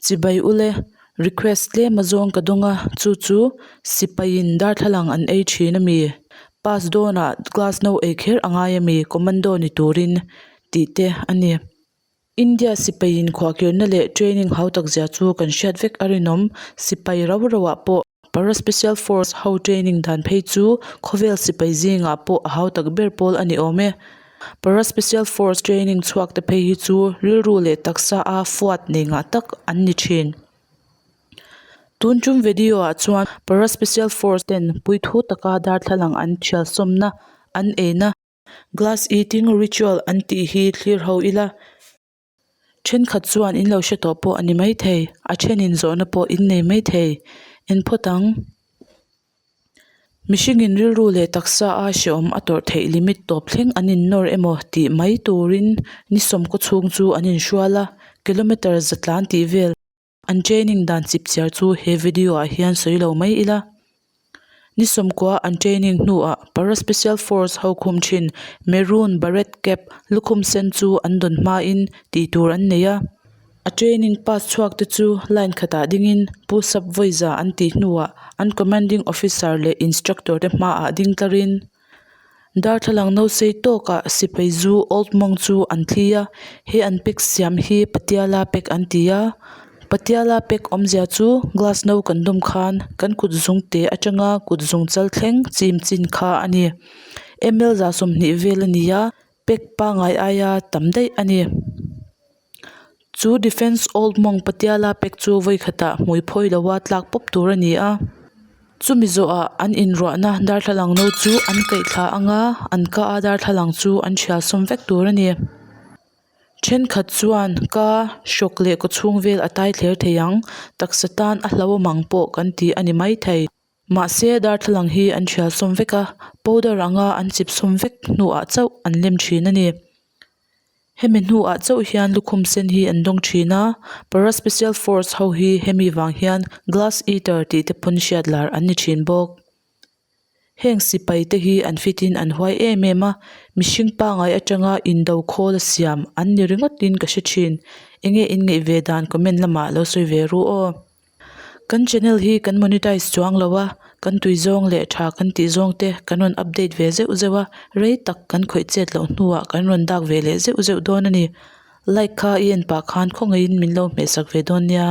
Chibai ule, request tlem a zawng ka dawng a, chu chu sipaiin darthlalang an ei thin a mi? Pass dawnah class no ei kher a ngai a mi? Commando ni turin tih te a ni. India sipaiin khuahkirna leh training hau tak zia chu kan hriat vek a rinawm. Sipai rau rauah pawh Para Special Force ho training dan phei chu khawvel sipai zingah pawh a hau tak ber pawl a ni awm e. Para Special Force training chhuak te phei hi chu rilru leh taksa a fuat nei ngah tak an ni thin. Tun tum video ah chuan Para Special Force ten puithu taka darthlalang an thial sawmna an eina Glass eating ritual an tih hi thlir ho ila. Thenkhat chuan in lo hre tawh pawh a ni maithei, a thenin zawhna pawh in nei maithei. En phawt ang. Mihringin rilru leh taksa a hrehawm a tawrh theih limit tawp thleng an innawr emaw tih mai turin ni sawmkaw chhung chu an inhrual a, kilometre za tlan tih vel. An training dan chip chiar chu he video ah hian sawi lo mai ila. Ni sawmkua an training hnuah para special force ho khum thin maroon beret cap lukhum sen chu an dawn hmain tih tur an nei a. A training pass chhuak te chu line khatah dingin push up vawiza an tih hnuah an commanding officer leh instructor te hmaah ding tlarin Darthlalang no sei tawkah sipai zu old monk chu an thli a he an pack siam hi patiala pack an ti a patiala pack awmzia chu glass no kan dawm khan kan kut zung te atanga kut zung chal thleng chim chin kha a ni ml za 20 vel a ni a pack pangai aia tam daih a ni. Chu Defence Old Monk Patiala pek chu vawi khatah hmui phawi loa tlak pawp tur a ni a. Chumi zawhah an inruahna darthlalang no chu an kaih thla ang a, an ka a darthlalang chu an thial sawm vek tur a ni. Thenkhat chuan ka hrawk leh kaw chhung vel a tai thler thei ang, taksa tan a hlauhawm ang pawh kan ti a ni maithei. Mahse darthlalang hi an thial sawm vek a, powder anga an chip sawm vek hnuah chauh an lem thin a ni. Hemi hnuah chauh hian lukhum sen hi an dawng thin a, para special force ho hi hemi vang hian glass eater tih te pawn hriat lar an ni thin bawk. Heng sipai te hi an fit in an huai em em a, mihring pangai atanga indo khawl a siam an ni ringawt in ka hre thin. Enge in ngaih ve dan comment lamah lo sawi ve ru aw. Kan channel hi kan monetize chuang lo a, kan tui zawng leh tha kan tih zawng te kan rawn update ve zeuh zeuh a, rei tak kan khawih chet loh hnuah kan rawn dak ve leh zeuh zeuh dawn a ni. Like kha i en pah khan khawngaihin min lo hmehsak ve dawn nia.